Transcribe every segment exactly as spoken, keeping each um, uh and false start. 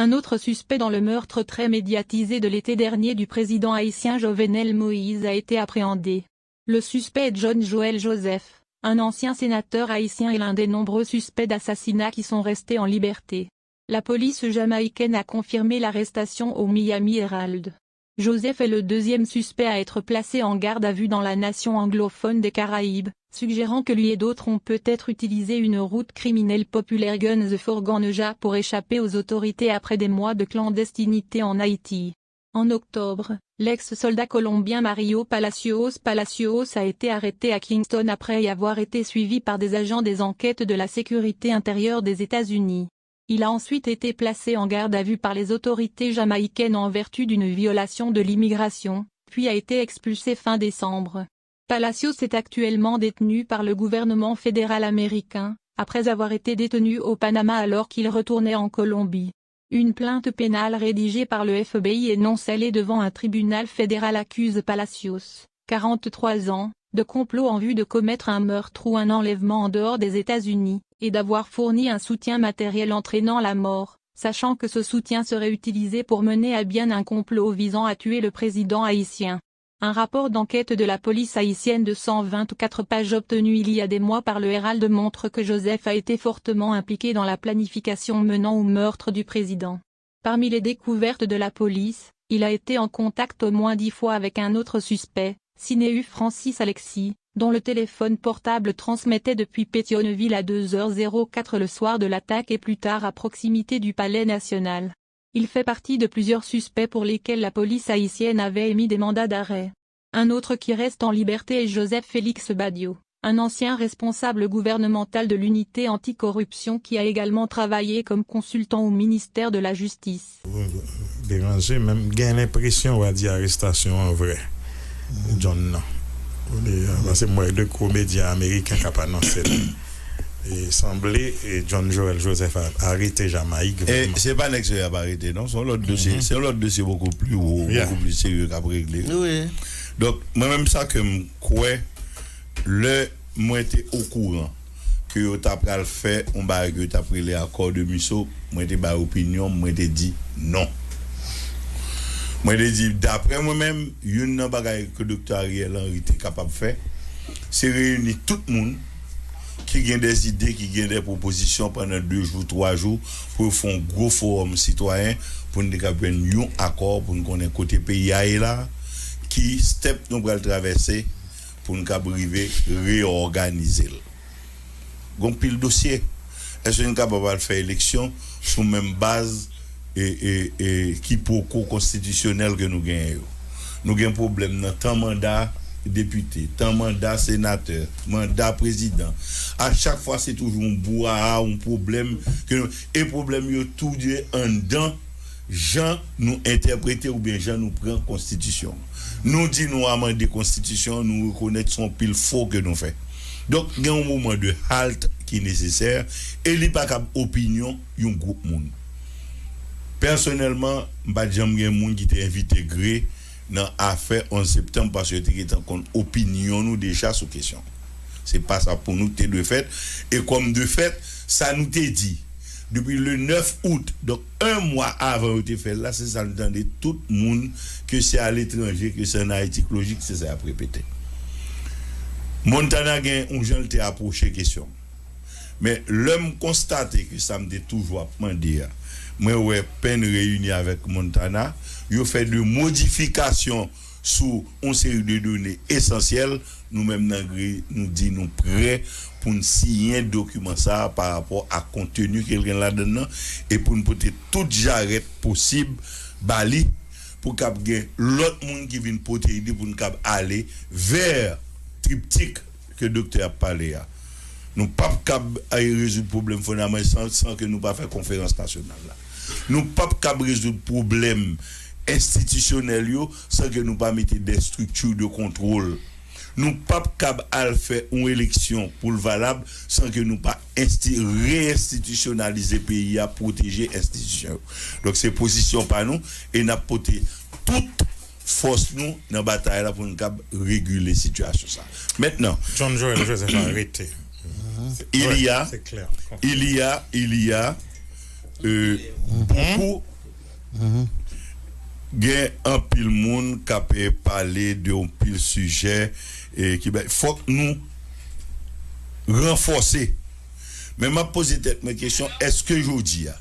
Un autre suspect dans le meurtre très médiatisé de l'été dernier du président haïtien Jovenel Moïse a été appréhendé. Le suspect est John Joël Joseph, un ancien sénateur haïtien et l'un des nombreux suspects d'assassinat qui sont restés en liberté. La police jamaïcaine a confirmé l'arrestation au Miami Herald. Joseph est le deuxième suspect à être placé en garde à vue dans la nation anglophone des Caraïbes, suggérant que lui et d'autres ont peut-être utilisé une route criminelle populaire Guns for Ganja pour échapper aux autorités après des mois de clandestinité en Haïti. En octobre, l'ex-soldat colombien Mario Palacios Palacios a été arrêté à Kingston après y avoir été suivi par des agents des enquêtes de la sécurité intérieure des États-Unis. Il a ensuite été placé en garde à vue par les autorités jamaïcaines en vertu d'une violation de l'immigration, puis a été expulsé fin décembre. Palacios est actuellement détenu par le gouvernement fédéral américain, après avoir été détenu au Panama alors qu'il retournait en Colombie. Une plainte pénale rédigée par le F B I et non scellée devant un tribunal fédéral accuse Palacios, quarante-trois ans, de complot en vue de commettre un meurtre ou un enlèvement en dehors des États-Unis, et d'avoir fourni un soutien matériel entraînant la mort, sachant que ce soutien serait utilisé pour mener à bien un complot visant à tuer le président haïtien. Un rapport d'enquête de la police haïtienne de cent vingt-quatre pages obtenu il y a des mois par le Herald montre que Joseph a été fortement impliqué dans la planification menant au meurtre du président. Parmi les découvertes de la police, il a été en contact au moins dix fois avec un autre suspect, Sinéus Francis Alexis, dont le téléphone portable transmettait depuis Pétion-Ville à deux heures zéro quatre le soir de l'attaque et plus tard à proximité du Palais national. Il fait partie de plusieurs suspects pour lesquels la police haïtienne avait émis des mandats d'arrêt. Un autre qui reste en liberté est Joseph Félix Badio, un ancien responsable gouvernemental de l'unité anticorruption qui a également travaillé comme consultant au ministère de la Justice. Deranje, men m gen lenpresyon w a di arestasyon an vrè. John nan. Paske m wè de komedyen ameriken k ap anonse l. E sanble e John Joel Joseph a arete Jamayik. E vrèman. Se pa nèg sa y ap arete non, se yon lòt dosye, se yon lòt dosye bokou pli wo, bokou pli serye k ap regle. Wi. Donk, mwen menm sa ke m kwè, lè mwen te okouran ke yo ta pral fè yon bagay ke yo t ap rele akò de Miso, mwen te bay opinyon m, mwen te di non. Mwen te di, daprè mwen menm, youn nan bagay ke Doktè Ariel Henry te kapab fè, se reyini tout moun ki gen de zide, ki gen de pwopozisyon pandan de jou, twa jou, pou yo fè yon gwo fowòm sitwayen, pou n te kab jwenn yon akò, pou n konnen kote peyi a ye la, ki step nou pral travèse, pou n kab rive reyòganize l. Gon pil dosye. Èske n kapab al fè eleksyon sou menm baz e, e, e, kipwoko konstitisyonèl ke nou genyen yo? Nou gen pwoblèm nan tan manda depite, tan manda senatè, manda prezidan. A chak fwa, se toujou yon bwouwaha, yon pwoblèm ke nou, e pwoblèm yo tou ye anndan jan nou entèprete oubyen jan nou pran konstitisyon. Nou di nou amande konstitisyon, nou rekonèt se yon pil fo ke nou fè. Donk, gen yon moman de halt ki nesesè e li pa kab opinyon yon gwoup moun. Pèsonèlman, m pa t janm gen moun ki te envitegre nan afè onz septanm paske yo te gentan konn opinyon nou deja sou kesyon. Se pa sa pou nou te dwe fèt. E kòm de fèt, sa nou te di depi le nèf out, donk, yon mwa avan yo te fè l la, se sa n tande tout moun, ke se aletranje, ke se ann Ayiti, k lojik, se sa y ap repete. Montana gen yon jan l te apwoche kesyon m. Men, lè m konstate ke sa m te toujou ap mande a, mwen wè Penn reyini avèk Montana, yo fè de modifikasyon sou yon seri de done esansyèl, nou menm nan GRI, nou di nou prè pou n siyen dokiman sa a pa rapò a konteni ke l gen ladan l nan, e pou n pote tout jarèt posib ba li, pou kab gen lòt moun ki vin pote ide pou n kab ale vè triptik ke doktè ap pale a. Nou p ap kab rezoud pwoblèm fondamantal san, san ke nou pa fè konferans nasyonal la. Nou p ap kab rezoud pwoblèm enstitisyonèl yo san ke nou pa mete de estrikti de kontwòl. Nou p ap kab al fè yon eleksyon pou l valab san ke nou pa ensti, reyenstitisyonalize peyi a, pwoteje enstitisyon yo. Donk, se pozisyon pa nou e n ap pote tout fòs nou nan batay la pou n kab regile sitiyasyon sa. Mentnan, John Joel Joseph arete. Il y a, il y a, il y a euh, mhm. Beaucoup Gen anpil moun k ap pale de yon pil sijè e ki bay. Fòk nou ranfòse. Men m ap poze tèt mwen kesyon, èske jodi a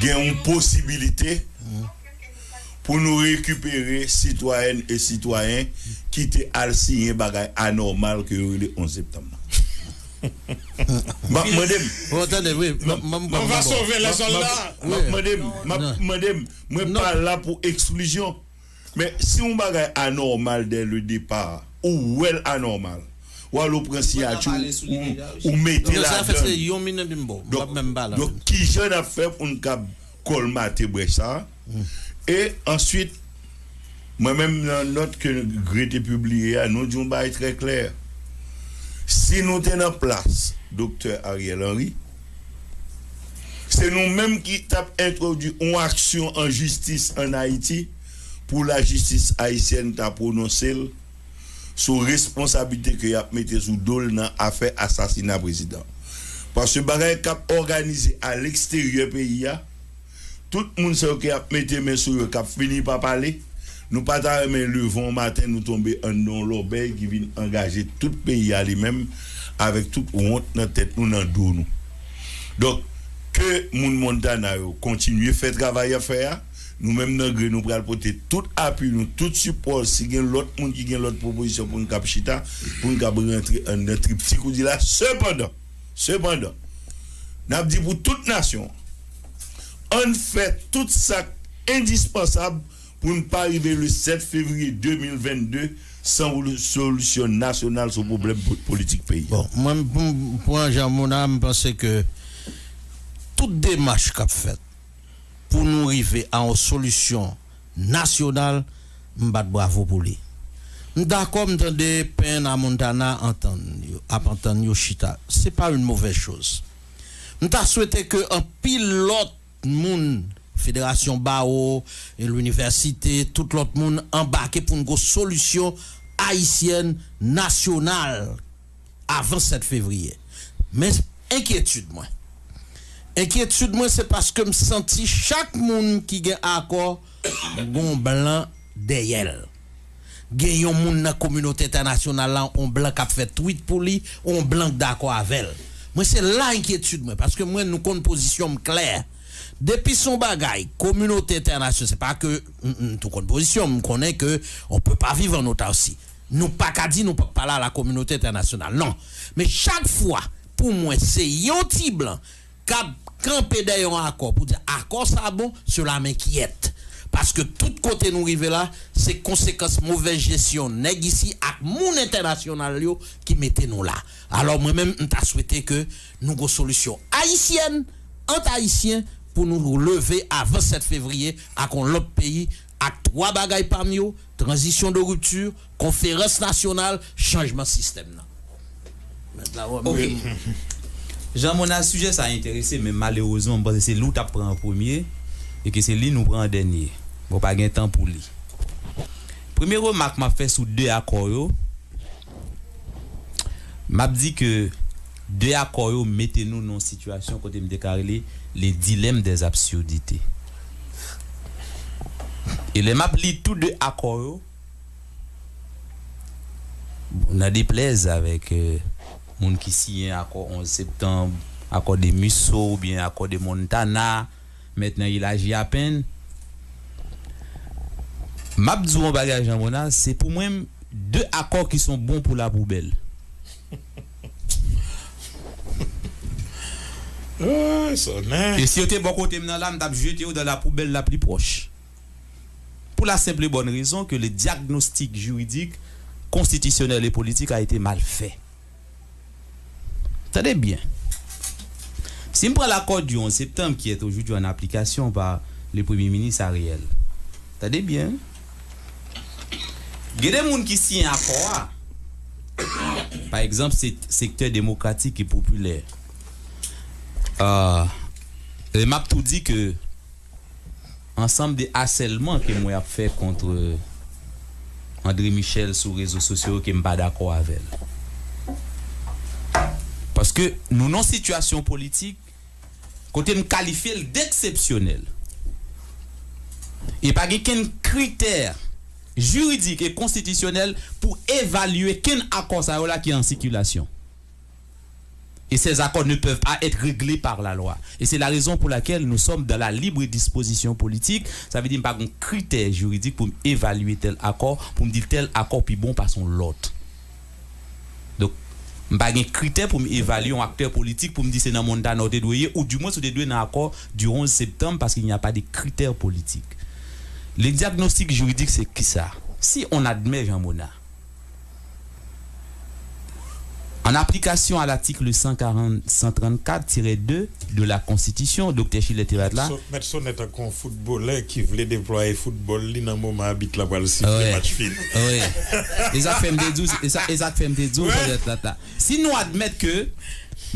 gen yon posibilite pou nou rekipere sitwayèn e sitwayen ki te al siyen bagay anòmal ke yo rele onz septanm nan? M ap mande m. Bon, tande, wi. M ap, m ap, m ap, m ap mande m. M ap mande m. Mwen pa la pou eksklizyon. Men si yon bagay anòmal dès le départ, ou wè l anòmal, ou al ou pran siyati, ou mete ladan. Donk, donk, kijan n ap fè pou n kab kòlmate brèch sa a? E answit, mwen menm nan nòt ke Gre te pibliye a, nou di yon bagay trè klè. Si nou te nan plas Doktè Ariel Henry, se nou menm ki t ap entwodui yon aksyon an jistis ann Ayiti pou lajistis ayisyèn ta pwononse l sou responsablite ke y ap mete sou do l nan afè asasina prezidan. Paske bagay k ap òganize aleksteryè peyi a, tout moun sa yo ki ap mete men sou yo, k ap fini pa pale, nou pa ta renmen leve yon maten nou tonbe anndan yon lòbèy ki vin angaje tout peyi a li menm, avèk tout wont nan tèt nou, nan do nou. Donk, ke moun Montana yo kontinye fè travay y ap fè a, nou menm nan Gre nou pral pote tout apui nou, tout sipò, si gen lòt moun ki gen lòt pwopozisyon pou n kab chita, pou n kab rantre anndan triptik ou di la. Sepandan, sepandan, n ap di pou tout nasyon an, ann fè tout sa k endispansab pou n pa rive le sèt fevriye de mil vennde san yon solisyon nasyonal sou pwoblèm po-, politik peyi a. Bon, mwen, pou m pran Jean Mona, m panse ke tout demach k ap fèt pou nou rive a yon solisyon nasyonal, m bat bravo pou li. M dakò, m tande Penn a Montana antann yo, ap antann yo chita. Se pa yon movèz choz. M ta swete ke anpil lòt moun, Federasyon Bawo, e linivèsite, tout lòt moun anbake pou n gon solisyon ayisyèn nasyonal avan sèt fevriye. Men enkyetid mwen, enkyetid mwen, se paske m santi chak moun ki gen akò gon blan dèyè l. Gen yon moun nan kominote entènasyonal la, on blan k ap fè twit pou li, on blan k dakò avè l. Mwen, se la enkyetid mwen, paske mwen, nou konn pozisyon m klè. Depi se yon bagay, kominote entènasyonal, se pa ke, m, m tou konn pozisyon m, m konnen ke on peut pas vivre en autarcie. Nou pa ka di nou p ap pale a la kominote entènasyonal, non. Men chak fwa, pou mwen, se yon ti blan k ap kanpe dèyè yon akò pou di akò sa bon, cela m'inquiète. Paske tout kote nou rive la, se konsekans movèz jesyon nèg isi ak moun entènasyonal yo ki mete nou la. Alò, mwen menm, m ta swete ke nou gon solisyon ayisyèn, ant ayisyen, pou nou leve avan sèt fevriye ak yon lòt peyi, ak twa bagay pami yo, tranzisyon de ripti, konferans nasyonal, chanjman sistèm nan. Mèt la, wè, ok. Jean Mona, sijè sa enterese, men malerezman, m panse se li w t ap pran an premye, e ke se li nou pran an dènye. Bon, pa gen tan pou li. Premye remak m ap fè sou de akò yo, m ap di ke de akò yo mete nou nan yon sitiyasyon kote m te ka rele le dilemme des absurdités. E lè m ap li tou de akò yo, bon, nan deplèz avèk, euh, moun ki siyen akò onz septanm, akò de Musso oubyen akò de Montana, mèt nan ilaji apenn. M ap di w yon bagay, Jean Mona, se pou mwen, de akò ki son bon pou lapoubèl. Ah, sa, men. E si yo te bò kote m nan la, m t ap jete yo dans la poubelle la plus proche. Pour la simple et bonne raison que le diagnostic juridique, constitutionnel et politique a été mal fait. Tande byen. Si m pran l'accord du onze septembre qui est aujourd'hui en application par le Premier ministre Ariel, tande byen. Gen de moun ki siyen akò a. Pa egzanp, se sektè demokratik e popilè. Ah, e m ap tou di ke ansanm de asèlman ke m wè ap fè kont André Michel sou rezo sosyo yo ke m pa dakò avè l. Paske nou nan sitiyasyon politik kote m kalifye l deksepsyonèl. E pa gen kenn kritè jiridik e konstitisyonèl pou evalye kenn akò sa yo la ki an sikilasyon. Et ces accords ne peuvent pas être réglés par la loi. Et c'est la raison pour laquelle nous sommes dans la libre disposition politique. Sa vle di m pa gen kritè jiridik pou m evalye tèl akò, pou m di tèl akò pi bon pase yon lòt. Donk, m pa gen kritè pou m evalye yon aktè politik pou m di se nan monn tana w te dwe ye, ou dimwens ou te dwe nan akò du onze septembre parce qu'il n'y a pas de critères politiques. Le diagnostic juridique, c'est qui ça? Si on admet, Jean Mona, en application à l'article cent quarante, cent trente-quatre tiret deux de la Constitution, Doktè Schiller te bat la. Mèt Sonèt tankou yon foutbolè ki vle deplwaye foutbòl li nan moman abit la pral sifle match fini. Wi. E sa k fè m te di w, e sa, e sa k fè m te di w, Sonèt la, la. Si nou admèt ke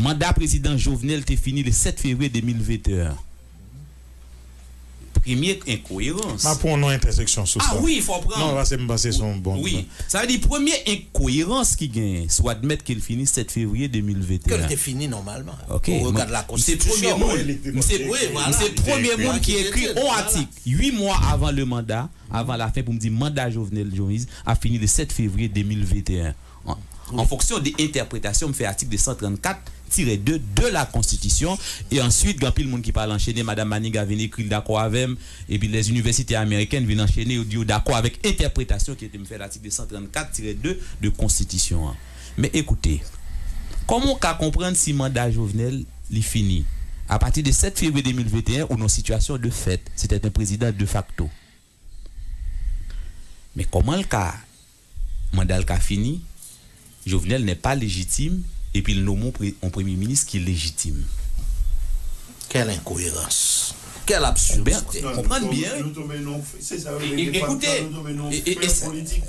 manda prezidan Jovenel te fini le sept février deux mille vingt et un, premye enkoyerans. M ap pran yon non entèseksyon sou sa. Ah wi, fò pran. Non, paske m panse se yon bon. Wi. Sa vle di, premye enkoyerans ki genyen, si w admèt ke l fini sept février deux mille vingt et un. Ke l te fini nòmalman. Ok. Au regard de la Constitution. M se premye moun. M se, m se premye moun ki ekri yon atik uit mwa avan le mandat, avan la fen pou m di manda Jovenel Moïse ap fini le sept février deux mille vingt et un. An, an fonksyon de entèpretasyon m fè atik de cent trente-quatre tiret deux de la Constitution. E answit, gen anpil moun ki pral anchene, Madanm Maniga vin ekri l dakò avè m, epi les universités américaines vin anchene, yo di yo dakò avèk entèpretasyon ki te m fè latik de cent trente-quatre tiret deux de konstitisyon an. Men ekoute, kòman w ka konprann si manda Jovenel li fini? A pati de sept février deux mille vingt et un, ou nan sitiyasyon de fèt, c'était un président de facto. Men kòman l ka, manda l ka fini, Jovenel n'est pas légitime, epi l nonmen yon pre-, yon premye minis ki lejitim. Quelle incohérence! Quelle absurdité! Konprann byen, wi. Nou tonbe nan, se sa yo rele de facto, nou tonbe nan fè politik.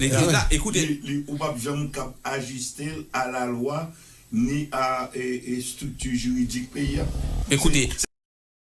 Ekoute, ou p ap janm kab ajiste l a la lwa, ni a, e, e, estrikti jiridik peyi a. Ekoute,